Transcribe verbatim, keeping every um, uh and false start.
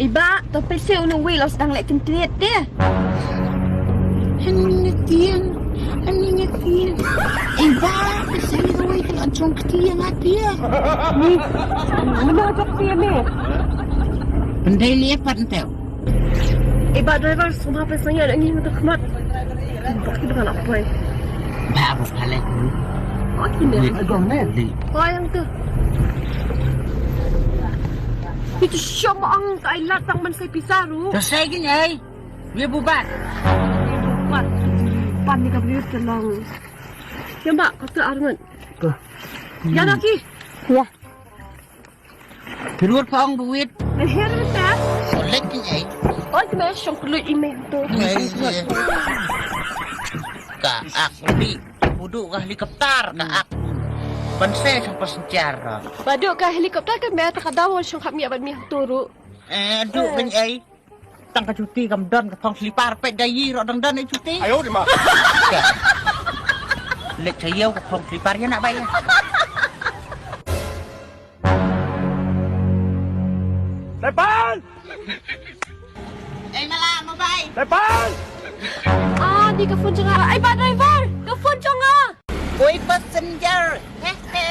Iba, to pese unu wi los dang lek kentrit deh. Ani ngetien, ani ngetien. Iba, pese unu wi to anchong ketiang atia. Ni, mana ajak ketiang ni? Pendai lipat enteu. Iba driver, semua pese yang ingin untuk khmat. Bak kita nak apa? Baru kali ni. Oh, kini. Ni agong ni. Di. Oh, yang tu. Itu siapa ang Thailand tang man saya pisaru? Dah saya gini ai. Dia bubat. Bubat. Pan ni kabir tenang. Ya, Mak, kata Arngan. Tuh. Ya, lagi. Ya. Terus pang buit. Leher betas. Solek ni ai. Oh, kena syong keluar email tu. Ni ai. Ka ak ni. Budu ka helikopter ka ak. Ban se syong passenger. Badu ka helikopter kan me ta ka dawo syong kami aban mi turu. Eh, du kan ai. Tang ka cuti kam don ka phong slipar pet dai ro dang don ai cuti. Ayo di ma. Lek chayo ka phong slipar ya nak bai. Depan! Eh, mala, mobile. Depan! Ah, di ka phone jong nga. Ai, ba driver, ka phone jong nga. Oi, passenger. He, he.